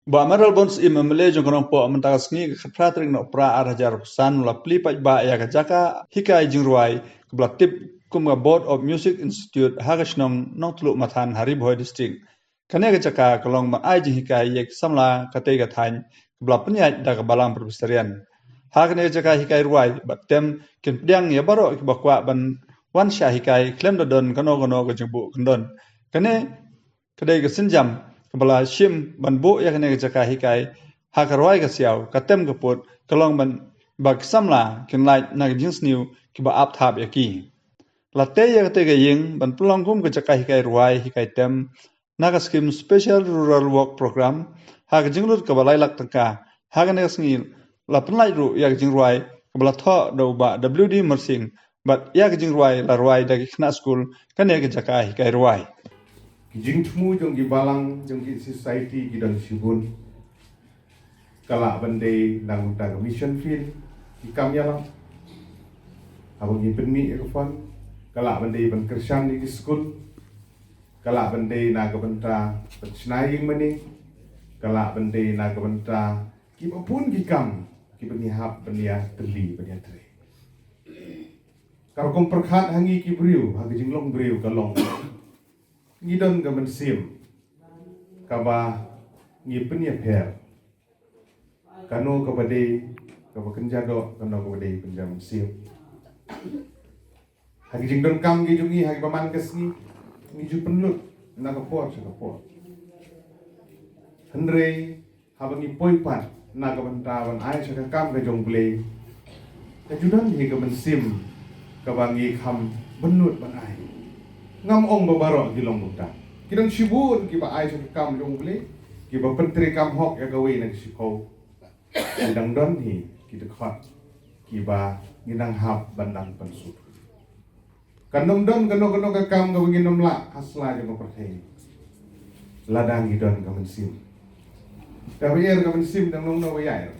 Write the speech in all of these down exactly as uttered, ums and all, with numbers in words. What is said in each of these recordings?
Bah Mayralborn Syiem, M L A jong ka Nongpoh, mynta ka sngi ka khatphra tarik Nohprah ar hajar arphew san u la plie paidbah ïa ka jaka hikai jingrwai kaba la tip kum ka Board of Music Institute ha ka shnong Nongtluh Mathan ha Ri Bhoi District. Kane ka jaka ka long ban ai jinghikai ïa ki samla katei ka thaiñ kaba la pynïaid da ka Balang Presbyterian. Ha kane ka jaka hikai rwai bad tem kin pdiang ïa baroh kiba kwah ban wan shah hikai khlem da don kano kano ka jingbuh kyndon. Kane ka dei ka sienjam kaba la shim ban buh ïa kane ka jaka hikai ha ka rwai ka siaw, ka tem ka pud ka long ban ba ki samla kin lait na ka jingsniew kiba ap thap ïa ki. La tei ïa katei ka ïing ban pynlong kum ka jaka hikai rwai hikai tem na ka skim Special Rural Work Program ha ka jinglut kaba lai lak tyngka. Ha kane ka sngi la pynlait ruh ïa ka jingrwai kaba la thoh da u Bah W D Marsing bad ïa ka jingrwai la rwai da ki khynnah skul kane ka jaka hikai rwai. Ki jingthmu jong ki balang jong ki society ki don shibun. Ka lah ban dei na ka bynta ka mission field, ki kam ïalam haba ngi pynmih ïa ka fund. Ka lah ban dei ban kyrshan ïa ki skul. Ka lah ban dei na ka bynta ban shna ïing mane. Ka lah ban dei na ka bynta kiba bun ki kam kiba ngi hap ban ïa tylli ban ïa trei. Ka rukom pyrkhat ha ngi ki briew, ha ka jinglong briew ka long, ngi don ka mynsiem kaba ngi pynïapher. Kano kaba dei kaba kynja doh, kano kaba dei kynja mynsiem. Ha ki jingdonkam ki jong ngi ha kiba man ka sngi, ngi ju pynlut na ka por sha ka por. Hynrei haba ngi poi pat na ka bynta ban ai sha ka kam ka jong U Blei, ka ju don hi ka mynsiem kaba ngi kham pynlut ban ai. Ngam ong ba baroh ki long kumta. Ki don shibun kiba ai sha ka kam jong U Blei, kiba pyntreikam hok ïa kawei na ka shiphew. Ki dang don hi ki dkhot kiba ngi nang hap ban nang pynsuk. Kan ym don kano kano ka kam kaba ngin ym lah ha sla jong ka pyrthei lada ngi don ka mynsiem. Kaba ïar ka mynsiem dang long na ba ïaid.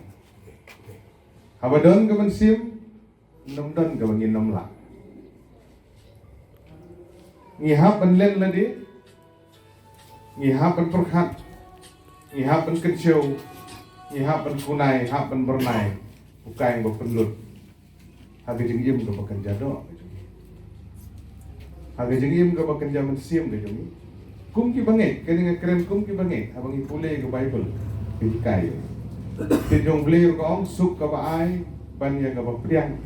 Haba don ka mynsiem, ym don kaba ngin ym lah. Ngi hap ban len lade, ngi hap ban pyrkhat, ngi hap ban kynshew, ngi hap ban kunai, hap ban byrnai. U kai ba pynlut ha ka jingim kaba kynja doh ka jong ngi, ha ka jingim kaba kynja mynsiem ka jong ngi. Kum ki bangeit, kane nga kren kum ki bangeit, haba ngi pule ka Baibl, ka hikai. Ka jong U Blei ruh ka ong, suk kaba ai ban ïa kaba pdiang.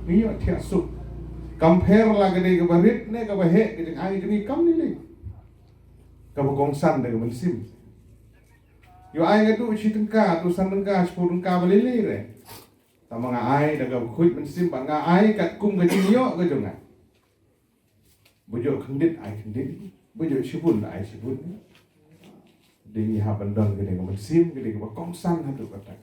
Ngi ïoh thiah suk. Kam pher la ka dei kaba rit ne kaba heh ka jingai jong ngi, kam lei lei. Kaba kongsan da ka mynsiem. Ïoh ai nga duh shi tyngka, duh san tyngka, shiphew tyngka ba lei lei re. Tangba nga ai da kaba khuid mynsiem bad nga ai katkum ka jingïoh ka jong nga. Bujok khyndiat ai khyndiat, bujok shibun ai shibun. Dei ngi hap ban don ka dei ka mynsiem ka dei kaba kongsan haduh katta.